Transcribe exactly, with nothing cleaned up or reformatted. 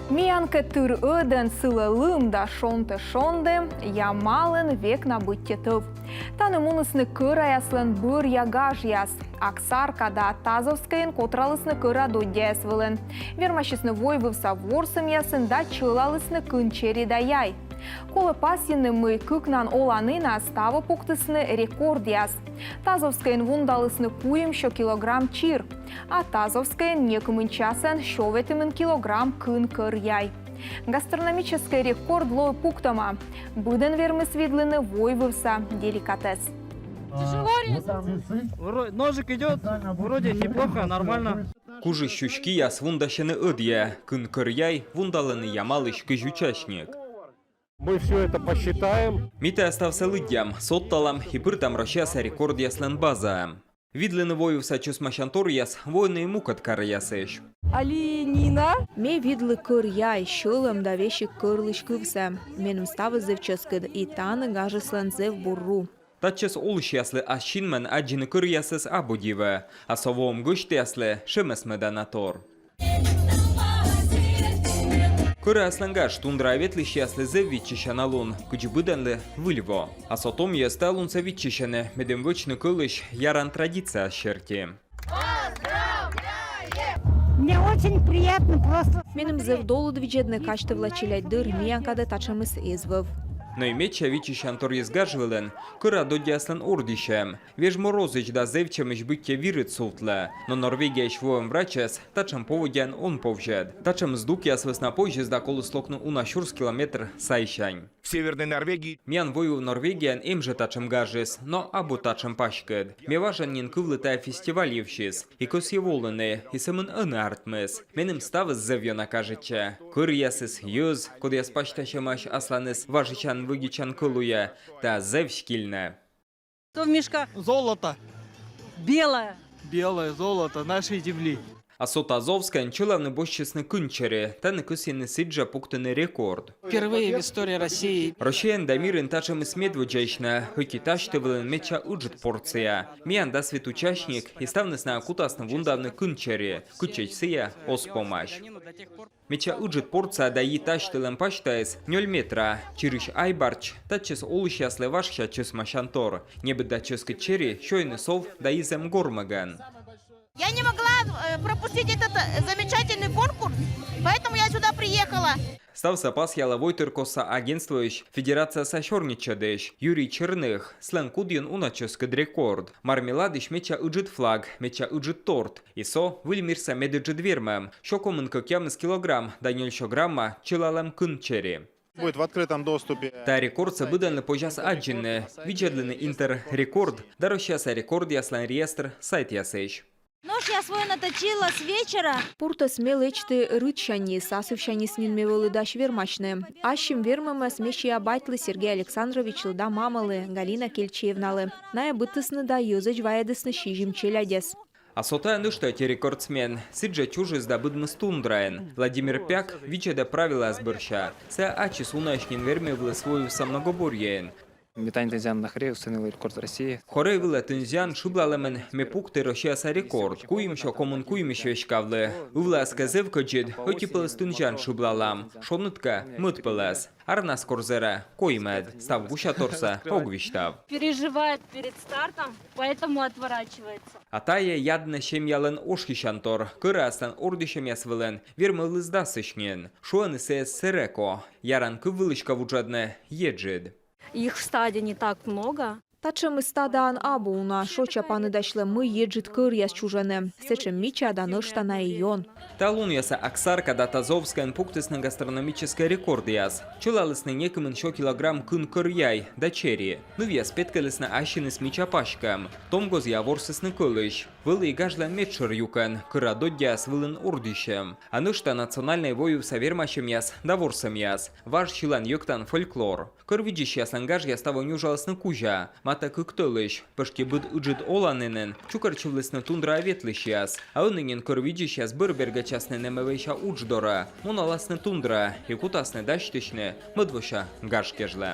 Миянкӧд тыр ӧдӧн сылӧ лым да шонтӧ шондӧм, Ямалын век на быттьӧ тӧв. Тані мунісны кӧраяслӧн бӧръя гажъяс. Аксарка да Тазовскӧйын котралісны кӧра доддьяс вылын. Вермасисны войвывса ворсӧмъясын да чӧлалісны кын чери да яй. Колӧ пасйыны, мый кыкнан оланінас таво пуктісны рекордъяс. Тазовскӧйын вундалісны куимсё килограмм чир, а Тазовскӧйын некымын часӧн сё ветымын килограмм кын кӧр яй. Гастрономическӧй рекорд лои пуктӧма. Быдӧн вермис видлыны войвывса деликатес. Тяжело резать? Вро- Ножик идет, вроде неплохо, нормально. Кужысь сюсь кияс вундасьӧны ӧдйӧ. Кын кӧр яй вундалӧны Ямалысь кызь участник. Мы все это посчитаем. Ми тайӧ ставсӧ лыддям, содталам и пыртам Россияса рекордъяслӧн базаӧ. Видлыны войвывса чӧсмасянторъяс воӧны и мукӧд каръясысь. Али Нина. Ме видлі кӧр яй, сьӧлӧм да весиг кӧрлысь кывсӧ. Меным ставыс зэв чӧскыд, и тані гажыслӧн зэв бур ру. Татчӧс олысьяслы ас синмӧн аддзыны кӧръясӧс абу дивӧ, а со воӧм гӧсьтъяслы шемӧсмӧдана тор. Кӧраяслӧн гаж тундраӧ ветлысьяслы зэв виччысяна лун, кыдзи быдӧнлы Выль во. А со том йӧз та лунсӧ виччысьӧны, медым вӧчны кӧлысь яран традиция серти. Мне очень приятно просто. Меным зэв долыд видзӧдны, казьтывла, челядьдыр миян кадӧ татшӧмыс эз вӧв. Но и медся виччысянторйыс гаж вылын — кӧра доддьяслӧн ордйысьӧм. Веж морозысь да зэвтчӧмысь быттьӧ вирыд сувтлӧ. Но Норвегияысь воӧм врачӧс татшӧм поводдяӧн он повзьӧд. Татшӧм здукъяс вӧсна позис да коліс локны уна сюрс километр сайсянь. В Северной Норвегии Миян войвыв Норвегияын эм жӧ татшӧм гажыс, но абу татшӧм паськыд. Ме важӧн нин кывлі тайӧ фестиваль йывсьыс. И кӧсйи волыны, и сӧмын ӧні артмис. Меным ставыс зэв ёна кажитчӧ. Кӧръясыс, йӧз, кодъяс пасьтасьӧмаӧсь асланыс важысян-вӧдитчан кӧлуйӧ, та зэв стильнӧ. Что в мешках? Золото. Белое. Белое золото нашей земли. А со Тазовскӧйын чӧлавны босьтчисны кын чери, тані кӧсйӧны сідзжӧ пуктыны рекорд. Впервые в истории России. Россияын да мирын татшӧмыс медводдзаысь на, ӧти тасьті вылын медся ыджыд порция. Миян дас вит участник, и ставныс найӧ кутасны вундавны кын чери, кытчӧдз сійӧ оз помась. Медся ыджыд порция да йи тасьтылӧн пасьтаыс нёль метра. Чирысь айбарч — татчӧс олысьяслы важся чӧсмасянтор. Небыд да чӧскыд чери сёйӧны сов да изӧм гормӧгӧн. Я не могла э, пропустить этот э, замечательный конкурс, поэтому я сюда приехала. Ставсӧ пасъялӧ войтыркостса агентствоысь федерацияса сёрнитчӧдысь Юрий Черных. Сылӧн кудйын уна чӧскыд рекорд: мармеладысь медся ыджыд флаг, медся ыджыд торт. И со выль мирса медыджыд вермӧм: сё комын кӧкъямыс килограмм да нёльсё грамма чылалӧм кын чери. Будет в открытом доступе. Та рекордсӧ быдӧнлы позяс аддзыны, видзӧдлыны Интеррекорд да Россияса рекордъяслӧн реестр сайтъясысь. Нож я свой наточила с вечера. Пуртӧс ме лэчті рытсяньыс, асывсяньыс нин ме вӧлі дась вермасьны. Ассьым вермӧмӧс ме сиа батьлы, Сергей Александровичлы, да мамӧлы, Галина Кельчиевналы. Найӧ быдтісны да йӧзӧдз вайӧдісны сизим челядьӧс. А со тайӧ нӧшта ӧти рекордсмен. Сідзжӧ чужис да быдмис тундраын. Владимир Пяк видзӧдӧ правилаяс бӧрся. Сійӧ ачыс унаысь нин вермывліс войвывса многоборьеын. Метание тынзяна на хоре установил рекорд России. Хорӧй вылӧ тынзян шыблалӧмын ме пукті Россияса рекорд. Куимсё комын куимысь веськавлі. Ывлаас кӧ зэв кӧдзыд, ӧти пӧлӧс тынзян шыблалам, шоныд кӧ — мӧд пӧлӧс. Арнас кор зэрӧ — коймӧд. Став гусяторсӧ ог висьтав. Переживает перед стартом, поэтому отворачивается. А тайӧ Яднӧ семьялӧн ошйысянтор. Кӧраяслӧн ордйысьӧмъяс вылын вермывліс дасысь нин. Шуӧны, сійӧс сэреко. Яран кыв вылысь кӧ вуджӧдны, еджыд. Их в стаде не так много. Татшӧмыс стадаын абу уна. Шоча паныдасьлӧ, мый еджыд кӧръяс чужӧны. Сэтшӧм мича да нӧшта на и ён. Та лунъясӧ Аксарка да Тазовскӧйын пуктісны гастрономическӧй рекордъяс. Чылалісны некымын сё килограмм кын кӧр яй да чери. Нывъяс петкӧдлісны ассьыныс мича паськӧм. Том гозъя ворсісны кӧлысь. Вӧлі и гажлӧн медшӧр юкӧн — кӧра доддьяс вылын ордйысьӧм. А нӧшта национальнӧй войвывса вермасьӧмъяс да ворсӧмъяс, важ сьылан-йӧктан фольклор. Кӧр видзысьяслӧн гажъяс таво нюжалісны кузя, матӧ кык тӧлысь. Пӧшти быд ыджыд оланінын чукӧртчывлісны тундраӧ ветлысьяс. А ӧні нин кӧр видзысьяс бӧр бергӧдчасны нэмӧвӧйся удж дорӧ, муналасны тундраӧ и кутасны дасьтысьны мӧдвося гаж кежлӧ.